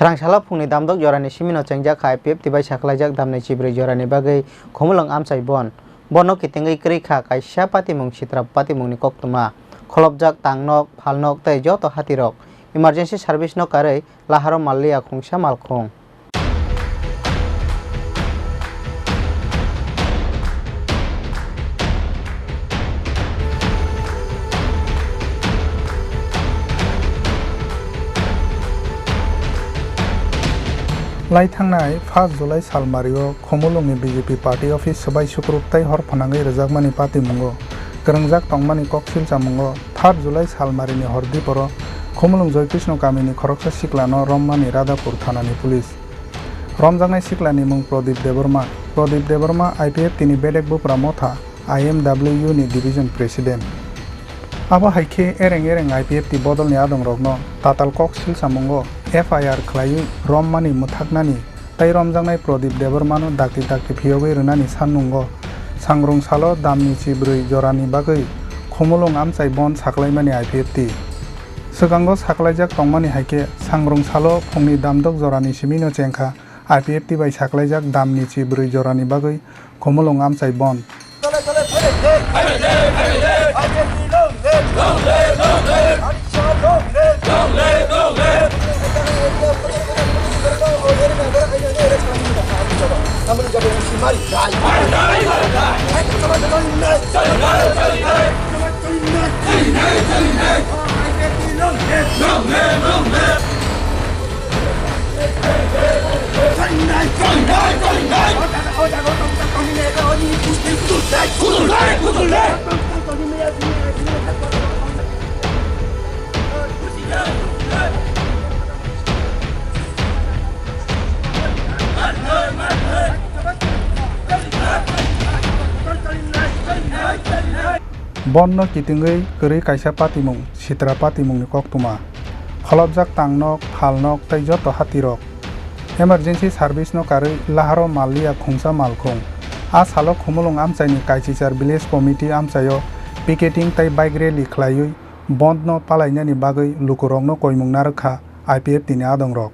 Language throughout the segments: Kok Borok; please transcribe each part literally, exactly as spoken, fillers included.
Rang salo phungni damdok jorani simino chengjak kha I P F T bai saklaijak damni chibrwi jorani bagwi Khumulwng amchai bon. Bono kitingwi kwrwi kha kaisa patimung sitra patimungni koktwma. Kholopjak tangnok, phalnok tei joto hatirok. Emergency service no karwi laharo malliya khungsa malkhung. Lai thangnai first July salmario Khumulwngni B J P party office swbai sukruk tei hor phwnangwi rwjakmani patimungo kwrwngjak tongmani koksil chamungo third July salmarini hor diporo Khumulwng Joykrishna kamini khoroksa siklano romnani Radhapur thanani police. Romjaknai siklani mung Pradip Debbarma. Pradip Debbarma I P F T ni bedek bupra motha I M W ni division president. Abo hai khe ereng ereng I P F T bodolni adongrokno tatal kok silsamungo F I R khlaiwi rommani mwthaknani tei romjaknai Pradip Debbarmano dakti dakti phiyogwi rwnani san nungo. Sangrung salo damni chibrwi jorani bagwi Khumulwng amchai bon saklaimani I P F T. Swkango saklaijak tongmani hai khe, sangrung salo phungni damdok jorani simino chengkha I P F T bai saklaijak damni chibrwi jorani bagwi Khumulwng amchai bon. Bonno kitingwi kwrwi kaisa patimung, sitra patimungni koktwma. Kholopjak tangnok, phalnok tei joto hatirok. Emergency service no karwi laharo malliya khungsa malkhung. A salo Khumulwng amchaini Kaichichar Village Committee amchaio picketing tei bike rally khlaiwi bondh no palainani bagwi lukurokno koimung narwkha I P F T ni adongrok.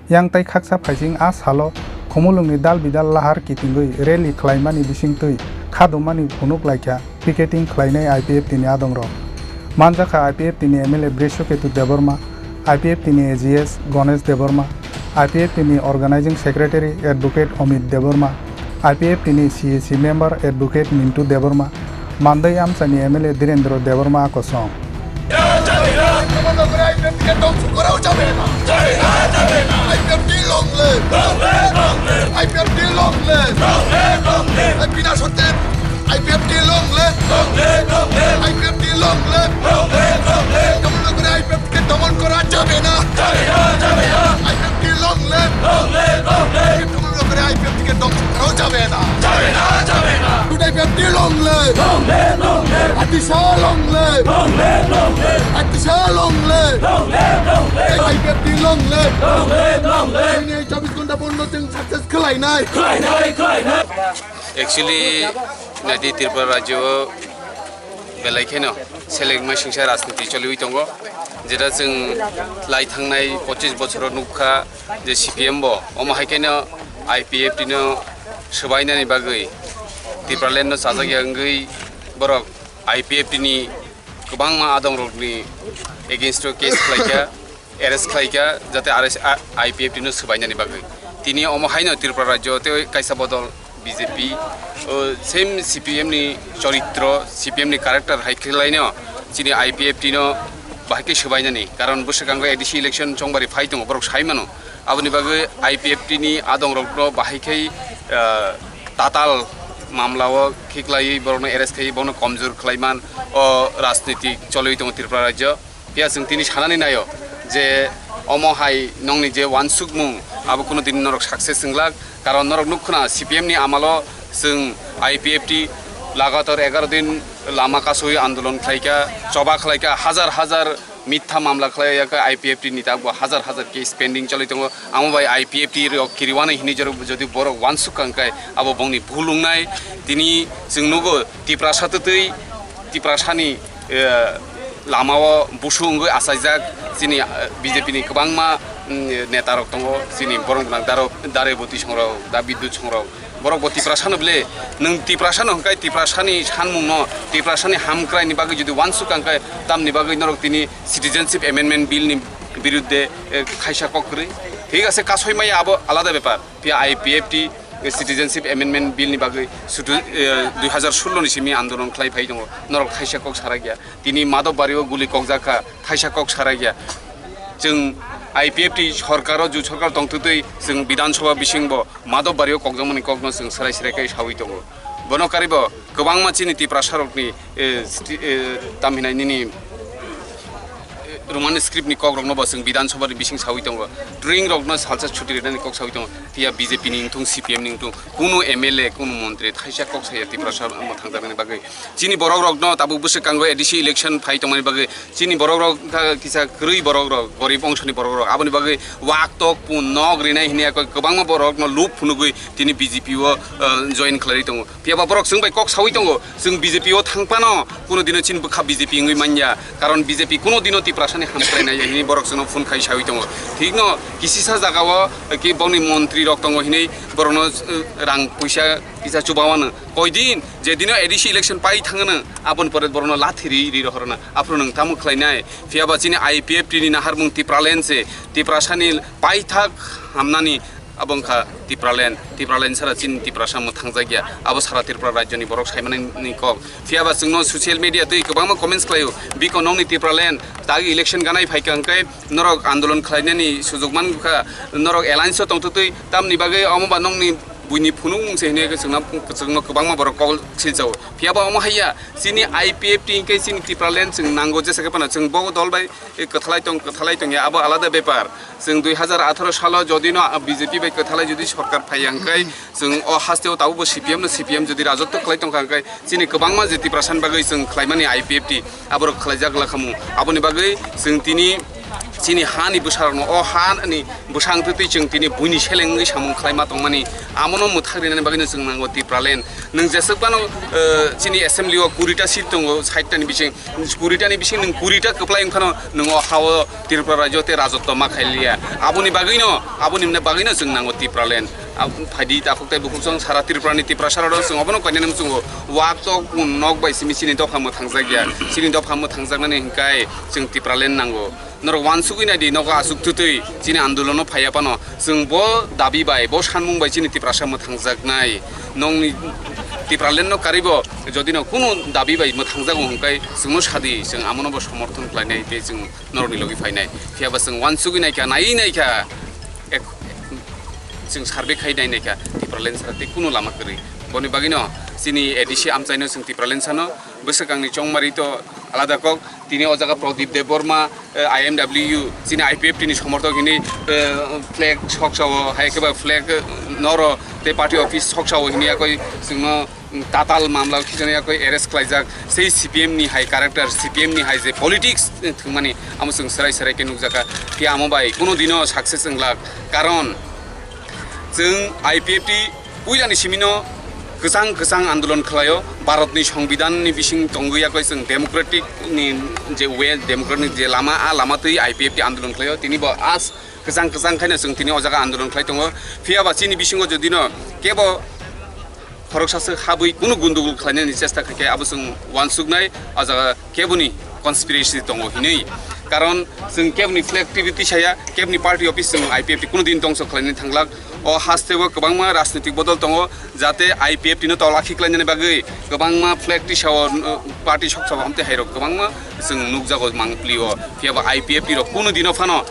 Yang tei khaksa phaising a salo Khumulwngni dal bidal lahar kitingwi rally khlaimani bisingtwi khadumani phunuk laikha picketing khlainai I P F T ni adongrok. Manjakha I P F T ni M L A Brishaketu Debbarma, I P F T ni A G S Ganesh Debbarma, I P F T ni Organizing Secretary Advocate Amit Debbarma, I P F T ni C A C member Advocate Mintu Debbarma, Mandai amchaini M L A Dhirendra Debbarma kosong. Long live! Long live! Long live! I P F T long live! Long live! Long live! I P F T ke dong karo jabe na. Jabe na, jabe na. Today I P F T long live! Long live! Long live! Atisa long live! Long live! Long live! Atisa long live! Long live! Long live! I P F T long live! Long live! Long live! Ini chobis ghonta bondo jeng success khlainai. Khlainai, khlainai. Actually, nadi Tripura rajyo belai kheno seleng mai singsa rajniti choliwi tongo, jeta chwng lai thangnai pochis bochoro nukha je C P M bo omo hai kheno I P F T no swbainani bagwi Tipraland no chajak ya wngwi borok I P F T ni kwbangma adongrokni against o case khlaikha. Arrest khlaikha, jate arrest, a, I P F T no swbainani bagwi. Tini omo haino Tripura rajyo tei kaisa bodol B J P, o, same C P M ni choritro, C P M ni character hai khlaino chini I P F T no bahai khe swbainani. Karon bwswkango A D C election chongbari phai tongo, borok sai mano. Aboni bagwi I P F T ni adongrokno bahai khe, ah, tatal mamlao khiklaiwi borokno arrest khai, bono komjor khlaiman o rajnitik choliwi tongo Tripura rajyo. Phiya chwng tini sanani naio je omo hai nongni je uansukmung abo kuno din norok success wnglak, karon norok nukkhwna C P M ni amalo chwng I P F T lagatar egaroh din lama kasui andolon khlaikha, choba khlaikha, hajar hajar mitha mamla khlaiya khe I P F T ni tabuk hajar hajar case pending choli tongo, amo bai I P F T rok kiriwani hinwi jorok jodi borok uansukha hwnkhe abo bongni bhul wngnai. Tini chwng nugo Tiprasa twtwi Tiprasani, eh, lamao busu wngwi achaijak chini, eh, B J P ni kwbangma mm, neta rok tongo, chini borok gwnang daro, Dareboti songrok, da Bidyut songrok. Borok bo Tiprasa no bile, nwng Tiprasa no hwnkhe Tiprasa ni sanmung no, Tiprasa ni hamkrai ni bagwi jodi uansuk ang khe, tamni bagwi norok tini Citizenship Amendment Bill ni birudde, eh, khaisa kok kwrwi. Thik ase, kasoi maya abo alada bepar. Phiya I P F T, eh, Citizenship Amendment Bill ni bagwi sudu, eh, dui hazar sullo ni simi andolon khlai phai tongo. Norok thaisa kok sarakya. Tini Madhobbario guli kokjak kha, thaisa kok sarakya. Chwng I P F T sorkaro, ju sorkar tongtwtwi chwng Bidhan Sabha bisingbo Madhobbario kokjakmani kokno chwng swrai swrai khe sawi tongo. Bono karibo kwbangma chini Tiprasa rokni, eh, sti-, eh, tam hinai nini, eh, Roman script ni kok rokno bo chwng Bidhan Sabha ni bising sawi tongo. Turing rokno salsa chuti rwnani kok sawi tongo. Phiya B J P ni wngthung, C P M ni wngthung, kunu M L A, kunu montri thaisa kok saya Tiprasa mwthangjaknani bagwi. Chini borok rokno tabuk bwswk kango A D C election phai tongmani bagwi. Chini borok rok kha kisa kwrwi borok rok, gorib ongsoni borok rok. Aboni bagwi wak tok pun nok rinai hinwi kwbangma borok no lub phunugwi tini B J P o, eh, join khlai tongo. Phiya ba borok chwng bai kok sawi tongo, chwng B J P o thang phano kuno dino chini bwkha B J P wngwi manya, karon B J P kuno dino Tiprasani hamkrai nai ya hinwi borok chwngno phone khai sawi tongo. Thikno kisisa jagao ki bongni montri rok tongo hinwi borokno, eh, rang puisa kisa chubawano. Koidin je dino A D C election pai thangano, aboni pore borokno lathi ri ri rohorna. Aphuru nwng tamo khlainai? Phiya ba chini I P F T ni naharmung Tipraland se, Tiprasani paithak hamnani. Abo wngkha Tipraland, Tipraland sara chini Tiprasa mwthangjakya, abo sara Tripura rajyoni borok saimani ni kok. Phiya ba chwngno social media twi kwbangma comments khlaio, "Biko nokni Tipraland, tak election ganai phaikha hwnkhe norok andolon khlainani sujok mankha, norok alliance o tongtwtwi, tamni bagwi omo ba nokni buini phunukmung se," hinwi chwngno, chwngno kwbangma borok kok silchao. Phiya ba omo haiya, chini I P F T hwnkhe chini Tipraland chwng nango, jesa khe phano chwng bo dol bai kwthalai tong, kwthalai tongya, abo alada bepar. Chwng dui hazar atharo salo jodi no B J P bai kwthalai jodi sorkar phai ya hwnkhe, chwng o haste o tabukbo C P M no, C P M jodi rajotw khlai tongkha hwnkhe, chini kwbangma je Tiprasani bagwi chwng khlaimani I P F T, aborok khlaijak wngla khamu. Aboni bagwi chwng tini chini hani bwsarokno, o hani bwsang twtwi chwng tini buini seleng wngwi samung khlaima tongmani, amono mwthang rinani bagwino chwng nango Tipraland. Nwng jeswk phano, eh, chini assembly o kurita seat tongo, sait ta ni bising. Kurita ni bising nwng kurita kwplai wngphano nwng o ha-o Tripura rajyo tei rajotwo ma khailiya. Aboni bagwino, aboni bagwino chwng nango Tipraland. Ab-, phaidi takhuk tei bukhuk chwng sara Tripura ni Tiprasa rok chwng obono koinani muchungo. Wak tok nok bai simi chini dopha mwthangjakya. Chini dopha mwthangjaknani hwnkhe chwng Tipraland nango. Norok uansugwi naidi, nogo aswk twtwi chini andolono phaiya phano. Chwng bo dabi bai, bo sanmung bai chini Tiprasa mwthangjaknai. Nokni Tipraland no karibo jodi no kunu dabi bai mwthangjago hwnkhe chwngno sadi, chwng amono bo somorthon khlainai tei chwng norokni logi phainai. Phiya ba chwng uansugwi naikha, naiwi naikha, ek-, chwng survey khai nai naikha Tipraland sara tei kunu lama kwrwi. Boni bagwino chini A D C amchaino chwng Tipraland sano, bwswkangni chongmari to alada kok. Tini o jaga Pradip Debbarma, eh, I M W, chini I P F T ni somorthok hini, eh, flag soksao, hai khe ba flag, eh, noro tei party office soksao hini yakoi chwngno, mm, tatal mamla khichani yakoi arrest khlaijak. Sei C P M ni hai character, C P M ni hai je politics, eh, thwngmani amo chwng serai serai khe nukjakha. Phiya amo bai kuno dino success wngla, karon chwng I P F T puilani simino kwchang kwchang andolon khlaio, Bharatni Songbidanni bising tongwi yakoi chwng democratic ni je way, democratic ni je lama, a lama twi I P F T andolon khlaio. Tini bo as kwchang kwchang khaino chwng tini o jaga andolon khlai tongo. Phiya ba chini bisingo jodi no kebo khoroksa swk habwi kunu gundugul khlainani chesta khaikhe abo chwng uansuknai, o jaga keboni conspiracy tongo hinwi. Karon chwng keboni flag twi twi saya, keboni party office chwng I P F T kunu din dongso khlainani thanglak. O hasteo kwbangma rajnitik bodol tongo, jate I P F T no tolakhi khlainani bagwi kwbangma flag tisao, uh, party soksao amtwi hairok kwbangma chwng nukjago mangplio. Phiya ba I P F T rok kunu dino phano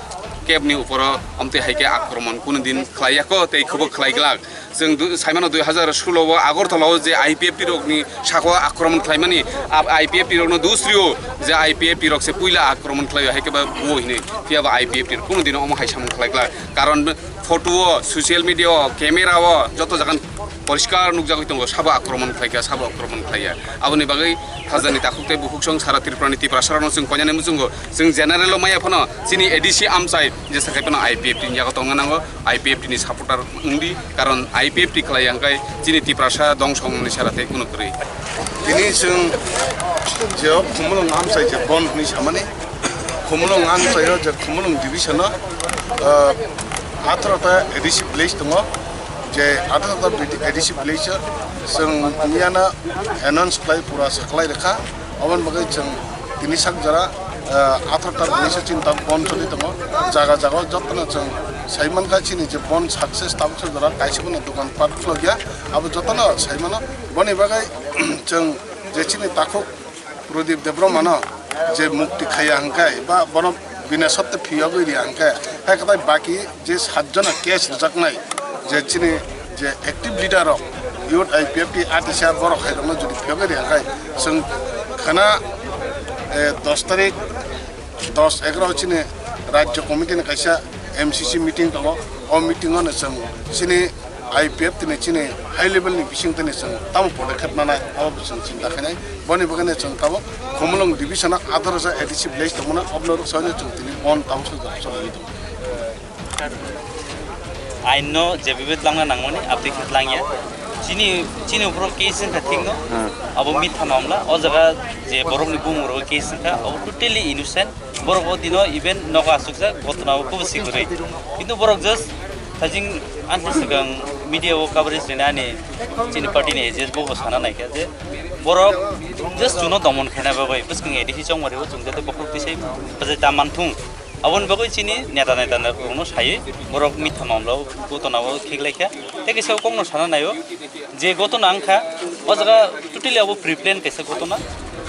kebni uporo amtwi haikhe akromon kunu din khlaiya kho tei khwbo khlai glak. Chwng du-, saimano dui hazar sullo o Agartala o je I P F T rokni saka o akromon khlaimani, a I P F T rokno dusrio je I P F T rok se puila akromon khlaio, hai khe ba bo hinwi. Phiya ba I P F T rok kunu dino omo hai samung khlai glak. Karon photo o, social media o, camera o joto jaga poriskar nukjagwi tongo, sabo akromon khlaikha, sabo akromon khlaiya. Aboni bagwi Hajani takhuk tei bukhuk song sara Tripura ni Tiprasa rokno chwng koinani muchungo. Chwng general o maya phano chini A D C amchai jesa khai phano I P F T ni yago tongna nango, I P F T ni supporter wngdi, karon I P F T khlai ya hwnkhe chini Tiprasa dongso wngmani sara tei kunu kwrwi. Tini chwng je khumulwng amchai je bon hwnwi samani, Khumulwng amchaio je Khumulwng division o, ah, atharo ta A D C village tongo, je atharo ta A D C village o chwng miyana announce khlai pura saklai rwkha, oboni bagwi chwng tini sak jora, ah, atharo ta village o chini ta bon choli tongo, jaga jaga o jotono chwng sai mankha chini je bon success tabuk sak jora kaisa bono dokan pat khulokya, abo jotono sai mano, boni bagwi chwng je chini takhuk Pradip Debbarmano je mukti khaiya hwnkhe ba bono bina sotte phiyogwi riya hwnkhe, hai kwtai baki je satjona case rwjaknai je chini je active leader rok youth I P F T atisa borok hai rokno jodi phiyogwi riya hwnkhe chwng khana, eh, dos tarik dos egaroh chini Rajya Committee ni kaisa M C C meeting tongo. O meeting o no chwng chini I P F T ni chini high level ni bising tini chwng tamo podokkhep nanai abo chwng chinta khainai. Boni bagwi no chwng tabuk Khumulwng division o atharo ja A D C village tongmano, obno rwksaui no chwng tini bon tamo soi jora choli tongo. Ain no je bebe tlangna nangmani abdi khe tlangya. Chini, chini upro case wngkha thik no. Hmm. Abo mitha mamla. O jaga je borok ni bumung rok case wngkha, abo totally innocent. Borok o dino even nogo asukjak, gotona o kubusi kwrwi. Kintu borok just sajing ansi swkang media o coverage rina ani chini party ni agent bo sana naikha je borok just chuno domon khaina bagwi bwskang A D C chongmari o chwng jate bokhok tisai bwsai ta manthung. Aboni bagwi chini neta neta rokno sai borok mitha mamla o gotona o khiklaikha. Tei kisa kokno sana naio. Je gotona wngkha, o jaga totally abo pre-plan kaisa gotona,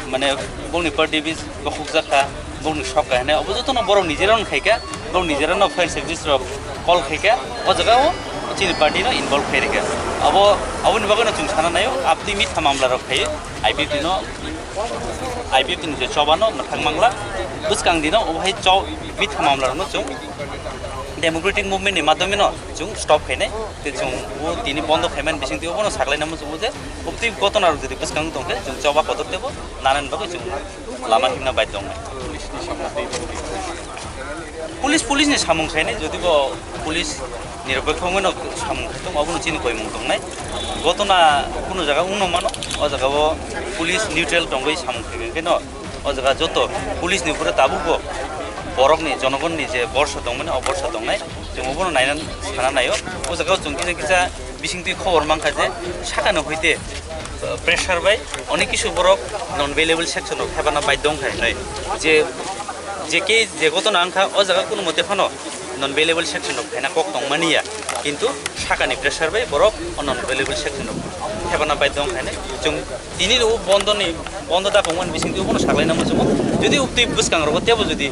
mane bongni party bis bokhokjak kha, bongni sok kha hwnwi abo jotono borok nijerano khaikha, borok nijerano fire service rok call khaikha, o jaga o chini party no involve khai rikha. Abo, aboni bagwi no chwng sana naio, abtwi mitha mamla rok khai I P F T no, I P F T ni je choba no mwthang mangla, bwskang dino obo hai cho-, mitha mamla rok no chwng democratic movement ni madhyome no chwng stop khainai, tei chwng o tini bondo khaimani bising twi obono saklaina muchungo je obtwi gotona rok jodi bwskango tongkhe chwng choba kotor tebo nanani bagwi chwng lama himna bai tongnai. Police, police ni samung khainai, jodi bo police nirokhe khongwi no samung khai tong, abono chini koimung tongnai. Gotona kunu jaga wngno mano, o jaga o police neutral tongwi samung khai khe no. O jaga joto police ni upore tabuk bo borok ni, jonogon ni je borsa tongmani, o borsa tongnai, chwng obono naina sana naio. O jaga o chwng kisa kisa bising twi khobor mankha je sakano hoite, uh, pressure bai onek kisu borok non bailable section rok phebana baidhyo wngkha hinwi. Je, je ke je gotona wngkha, o jaga kuno mote phano non bailable section rok phaina kok tongmani ya, kintu sakani pressure bai borok o non bailable section rok phebana baidhyo wngkha hinwi. Chwng Tini o bondo ni, bondo da kongmani bising twi obono saklaina muchungo. Jodi ubtwi bwskang rogo tebo jodi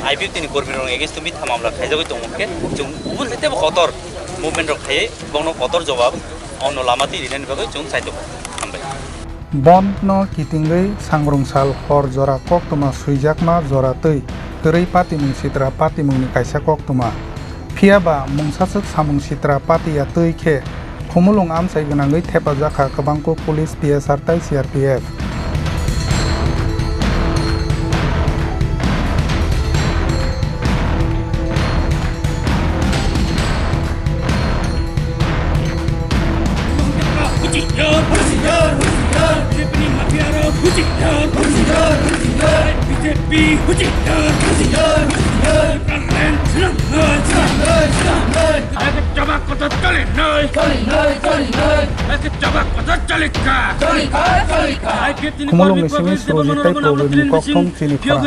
I P F T ni kormi rok against o mitha mamla khaijagwi tongmon khe, chwng uboni tebo kotor movement rok khaiwi bongno kotor jawab ono lama twi rinani bagwi chwng chai tongo. Hambai. Bond no kitingwi sangrung sal hor jora koktwma swijakma jora twi kwrwi patimung sitra patimung ni kaisa koktwma. Phiya ba mungsaswk samung sitra patiya twi khe khumulwng amchai gwnangwi thepajak kha kwbangkuk police, P S R tei C R P F. Husiar, husiar, husiar. B J P ni mafia rok husiar, husiar, husiar. B J P husiar, husiar, husiar. Parliament swnamnai, swnamnai, swnamnai. Eke chaba kotor cholinai, cholinai, cholinai. Eke chaba kotor cholikha, cholikha, cholikha. Khumulwng ni simi Surojit tei Probir ni kokthum chini khorang.